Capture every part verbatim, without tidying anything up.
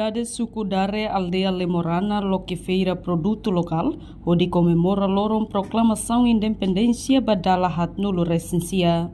Komunidade suku Dare, aldeia Lemorana, loke feira produtu lokál hodi komemora loron proklamasaun independénsia ba dala haatnulu resin sia.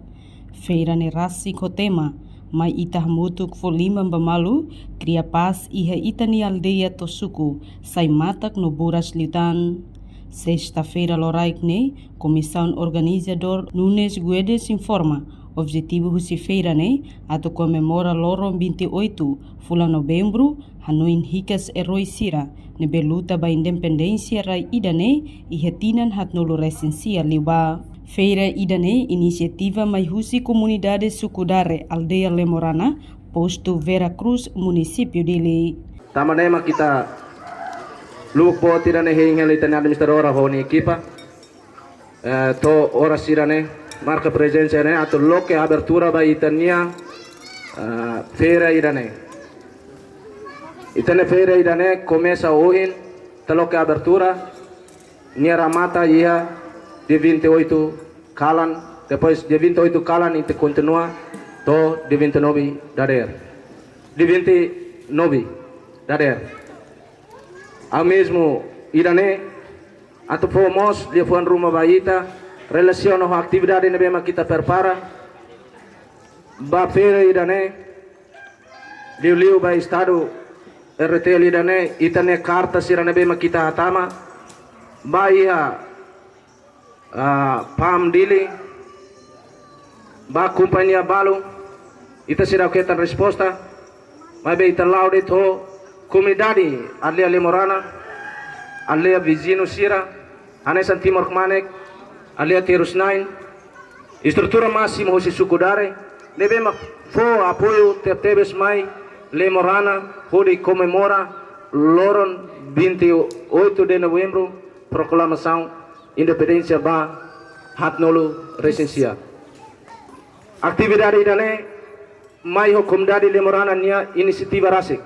Feira ne'e rasik ho tema: Mai ita hamutuk fó liman ba malu, kria pás iha ita-nia aldeia to'o suku, sai matak no buras liután. Sesta-feira loraik ne'e, komisaun organizadór Nunes Guedes informa, objetivu husi feira ne'e atu komemora loron vinte e oito fulan Novembru, hanoin hikas erói sira ne'ebé luta ba independénsia rai ida-ne'e iha tinan haatnulu resin sia liubá. Feira ida-ne'e inisiativa mai husi komunidade suku Dare, aldeia Lemorana, postu Vera Cruz, munisípiu Dili. Tanba ne'e mak ita luak boot ida-ne'e hein hela ita-nia administradora ho nia ekipa, eh, to'o oras ida-ne'e, marka prezensa ne'e atu loke abertura ba ita-nia, eh, feira ida-ne'e. Ita-nia feira ida-ne'e komesa ohin, ita loke abertura, nia remata iha dia vinte e oito kalan, depois dia vinte e oito kalan ita kontinua to'o dia vinte e nove dadeer. Dia vinte e nove dadeer. Ao mesmo ida-ne'e, atu fó mós liafuan ruma ba ita, relasiona ho atividade ne'ebé mak ita prepara ba feira ida-ne'e, liuliu ba estadu R T L ida-ne'e, ita-nia karta sira ne'ebé mak ita hatama ba iha, ah, PAM Dili, ba kompañia balu, ita seidauk hetan resposta, maibé ita la'o de'it ho komunidade aldeia Lemorana, aldeia viziñu sira, hanesan Timor Kmanek, aldeia Terus Nain, estrutura másimu husi suku Dare, ne'ebé mak fó apoiu tebetebes mai Lemorana hodi komemora loron vinte e oito de Novembro, proklamasaun independénsia ba haatnulu resin sia. Atividade ida-ne'e mai ho komunidade Lemorana nia inisiativa rasik.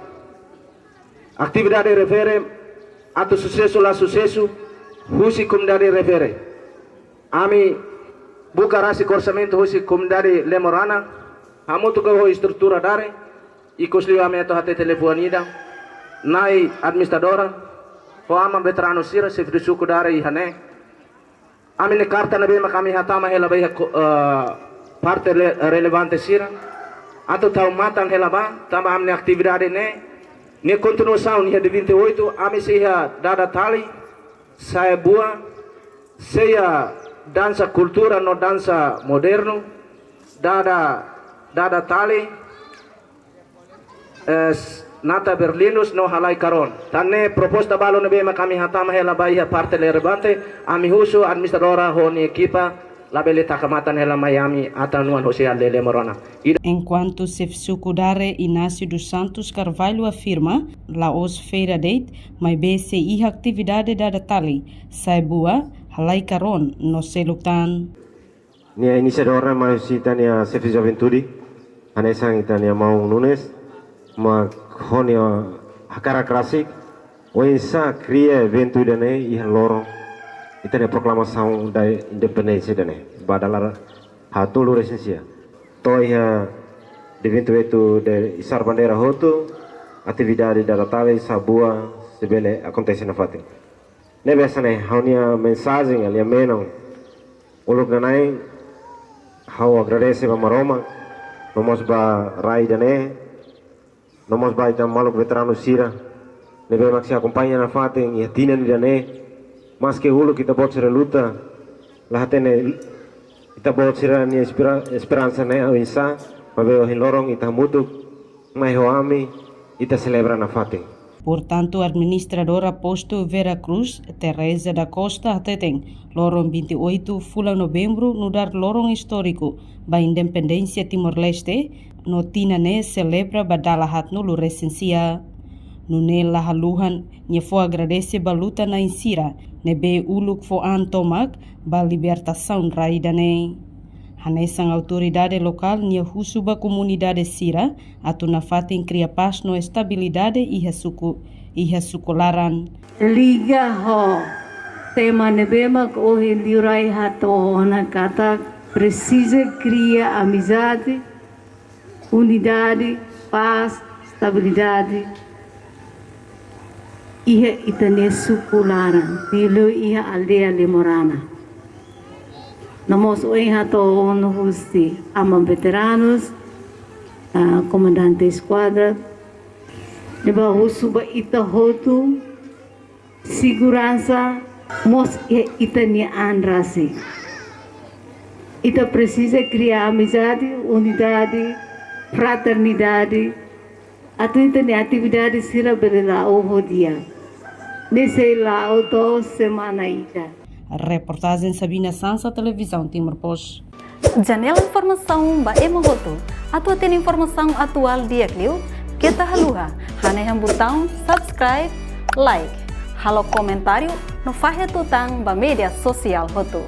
Atividade refere atu susesu la susesu husi komunidade refere. Ami buka rasik orsamentu husi komunidade Lemorana, hamutuk ho estrutura Dare, ikus liu ami atu hatete liafuan ida, na'i administradora, ho aman veteranu sira, xefe de suku Dare iha ne'e. Ami-nia karta ne'ebé mak ami hatama hela ba iha ko-, eh, parte le-, relevante sira. Atu tau matan hela ba, tanba ami-nia atividade ne'e, nia kontinuasaun iha dia vinte e oito, ami sei iha dada tali, saebua, sei iha dansa kultura no dansa modernu, dada, dada tali, eh, nata berlinus no halai karon. Tan ne'e proposta balu ne'ebé mak ami hatama hela ba iha parte relevante, ami husu administradora ho nia ekipa labele taka matan hela mai ami atan nuan hosi aldeia Lemorana. Ida- Enkuantu xefe suku Dare Inácio dos Santos Carvalho afirma, la'ós feira de'it, maibé sei iha atividade dada tali, saebua, halai karon no seluk tan. Nia inisiadór ne'e mai husi ita-nia xefe juventude, hanesan ita-nia maun Nunes, mak ho nia hakarak rasik, oinsá kria eventu ida-ne'e iha loron ita-nia proklamasaun da independénsia ida-ne'e, ba dala haatnulu resin sia. To'o iha dia vinte e oito de izar bandeira hotu, atividade dada tali, saebua, sei bele akontese nafatin. Ne'ebé hanesan ne'e, ha'u-nia mensajen, ha'u-nia menon. Uluk nanain, ha'u agradese ba Maromak, no mós ba rai ida-ne'e, no mós ba ita maluk veteranu sira ne'ebé mak sei akompaña nafatin iha tinan ida-ne'e, maske uluk ita-boot sira luta, la hatene ita-boot sira-nia espera-, esperansa ne'e oinsá, maibé ohin loron ita hamutuk, mai ho ami, ita selebra nafatin. Portantu, administradora postu Vera Cruz, Teresa da Costa, hateten, loron vinte e oito fulan Novembru nu'udar loron istóriku ba independénsia Timor-Leste, no tinan ne'e selebra ba dala haatnulu resin sia. Nune'e la haluhan nia fó agradese ba luta-na'in sira ne'ebé uluk fó an tomak ba libertasaun rai ida-ne'e. Hanesan autoridade lokál, nia husu ba komunidade sira atu nafatin kria pás no estabilidade iha suku, iha suku laran. Liga ho tema ne'ebé mak ohin liurai hato'o ona katak presiza kria amizade, unidade, pás, estabilidade iha ita-nia suku laran, liuliu iha aldeia Lemorana. No mós ohin hato'o ona husi aman veteranus, ah, komandante eskuadra, ne'ebé husu ba ita hotu, seguransa mós iha ita-nia an rasik. Ita presiza kria amizade, unidade, fraternidade, atu ita-nia atividade sira bele la'o ho di'ak. Ne'e sei la'o to'o semana ida. Reportajen Sabina Sansa, Televizaun Timor Post. Janela informasaun ba ema hotu. Atu hatene informasaun atuál di'ak liu, keta haluha hanehan butaun subscribe, like, halo komentáriu no fahe tutan ba média sosiál hotu.